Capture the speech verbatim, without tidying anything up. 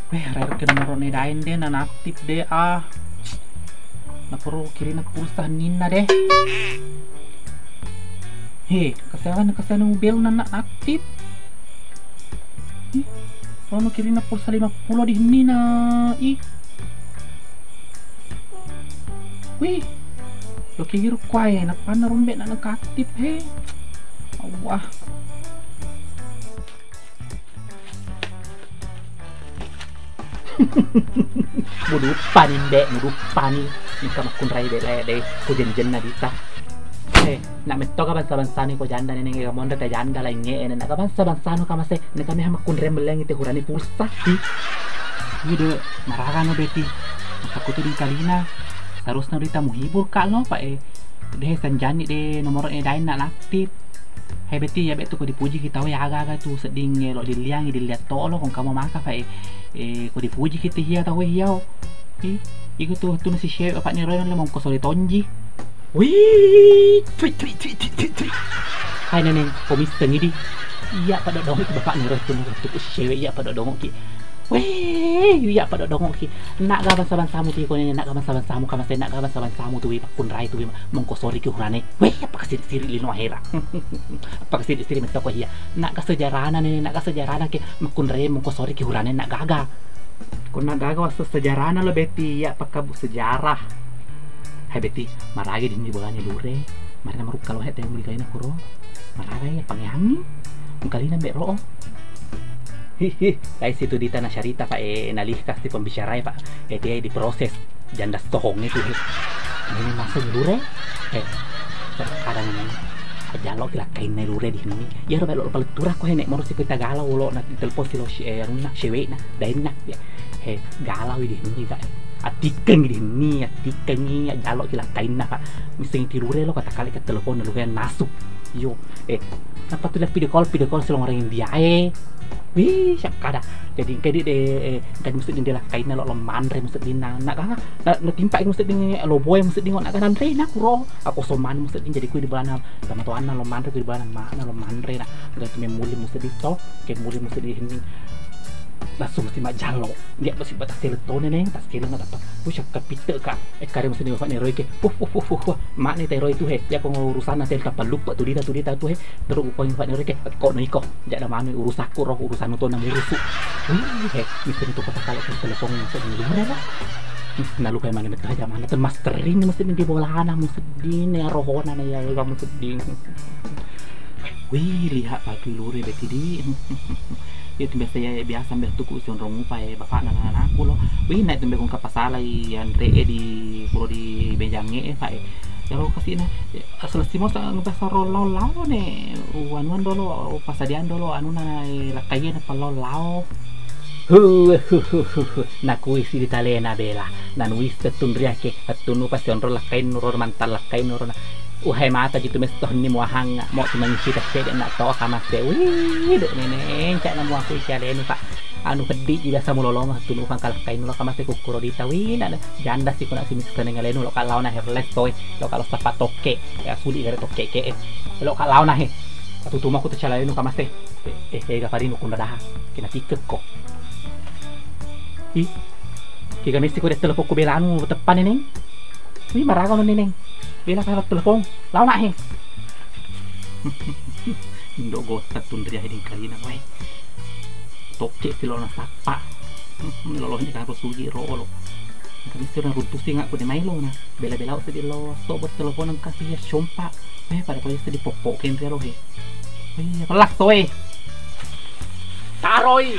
Weh, rero ke nomoro ne daeng de, na aktif de ah. Na perlu kirina pulsa ninna de. He, kasihan, kasihan mobil na, na aktif. Ih, perlu kirina pulsa lima puluh di nina. Ih. Wih. Lo kiri kuai, na panna rombe na, na aktif he. Allah. Muduppani, Mbe, muduppani. Engka makkunrai bela de, ku jenjenna dita. Eh, na mettoka bangsa-bangsani ko janda neneng, ega monda ta janda laingnge, eh, na bangsa-bangsanu kamase, ne kami ha makkunrai mellengi te hurani pulsa. Hi. Ide, maragano beti. Takkutu di kalina. Seharusnya rita muhibur ka lo, Pak, eh. De sanjani de nomoro e daeng na aktif. Hai beti, ya betu ko dipuji ki tau e, aga-aga tu sedding elo dilliangi, dilliang to lo, kong kamu maka fa e, e, ko dipuji ki te hia tau e hia o. Ih, iku tu, tu nasi syewe bapak ni roy le mongko sore tonji. Wih, tui, tui, tui. Hai neneng, ko missengi di. Iya pada dong bapak ni roy tu, tu syewe iya pada dong ki. Weh, iya pada dongoki. Nak ga bangsa-bangsamu tu kone, nak ga bangsa-bangsamu kamase, nak ga bangsa-bangsamu tu makkunrai tu mongko sori ki hurane. Weh, apa kasiri-siri lino ahera. Apa kasiri-siri metto ko iya. Nak ga sejarana ne, nak ga sejarana ke makkunrai mongko sori ki hurane nak gaga. Ko nak gaga wasa sejarana lo beti iya pakkabu sejarah. Hai beti, maragi dini bolanya lure. Marina marukka lo hete muli kaina kuro. Maraga iya pangeangi. Mengkalina mbe ro. Hi, hi, laisi tu dita na syarita, Pak, eh, nalihkas di pembicara, Pak. Eh, dia diproses janda sohong itu, he. Ini masuk lure. Eh, ada nih. Jalo kila kainna lure di sini. Iya ro belo palettura ko he nek moro si kita galau lo na telepon si lo si, eh, anunna, syewe'na, daenna. Ya. He, galau di sini, Pak. Attikengi di sini, attikengi, jalo kila kainna, Pak. Misseng tirure lo kata kali ke telepon lu nasu. Yo, eh, nappa tu video call, video call si lo orang India e. Wih, siap kada. Jadi engka di de, eh, engka di musedding de lakkainna lo, lo manre museddinna. Nak kanga, na, na timpa musedding lo boy musedding nak kanga nanre na kuro. Aku soman musedding jadi kui di balana sama tuanna lo manre, kui di balana makna lo manre na. Engka tu memuli musedding to, ke muli musedding ini. Langsung mesti majjallo. Dia mesti batas teletone neng, tas teletone dapat. Wih, siap kapite ka. Eh, kare musti ni bapak ni roy ke. Wah, wah, wah, wah, wah. Mak ni te roy tu he. Ya ko urusan na te tappa lupa tu dita, tu dita tu he. Terus uko ni bapak ni roy ke. Ko no iko. Jada manu urusaku ro, urusan tu na murusu. Wih, he. Mesti ni tu kata kalau ke telepon mesti ni lumre lah. Nalu kayak mana betul aja mana te mastering mesti ni di bolana mesti ni rohona na ya kamu sedih. Wih, lihat patu lure beti di. Itu biasa ya, biasa ambil tuku si onrong upa e, bapak na anakku lo. Wih, naik tumbe kong kapasala i anre e di puro di bejange e, Pak e. Ya lo kasih na, selesai mau sa ngepas ro lao-lao ne. Wanuan dolo, pasadian dolo, anu na, eh, lakkaie na palao-lao. Hu, hu, hu, hu, hu. Nakui si ditalena bela. Nanuis tettun riake, tettunu pasti onro lakkain nuro, mantan lakkain nuro na. Uhai mata jitu mesto ni muahang, mo tu mengisi tepede na to kamase. Wih, dek neneng, cak na muaku iki alenu, Pak. Anu peddi ji biasa mulolong, tettunu kan kalakkain nuro kamase kukuro dita. Wih, na, na, janda si kuna si miskeneng alenu, lo kalau na herles toy, lo kalau sapa toke, ya suli gare toke ke. Lo kalau na he. Atu tuma ku tecala alenu kamase. Eh, eh, eh, gaparinu kunda daha. Kena tikekko. Ih, kega mesti ko de telepon ko belanu teppane neng. Wih, maraga lo neneng. Bela ka telepon. Lao nak he. Indo gota tunria hiding kalina wai. Tokke si lo nasappa. Lolo ni kan sugi ro lo. Kami sira runtusi ngak ko de mailo na. Bela-bela sedih lo. Stop bertelepon engka si ya sompa. Eh, pada kau sedih popok kenre lo he. Wih, pelak toy. Taroi.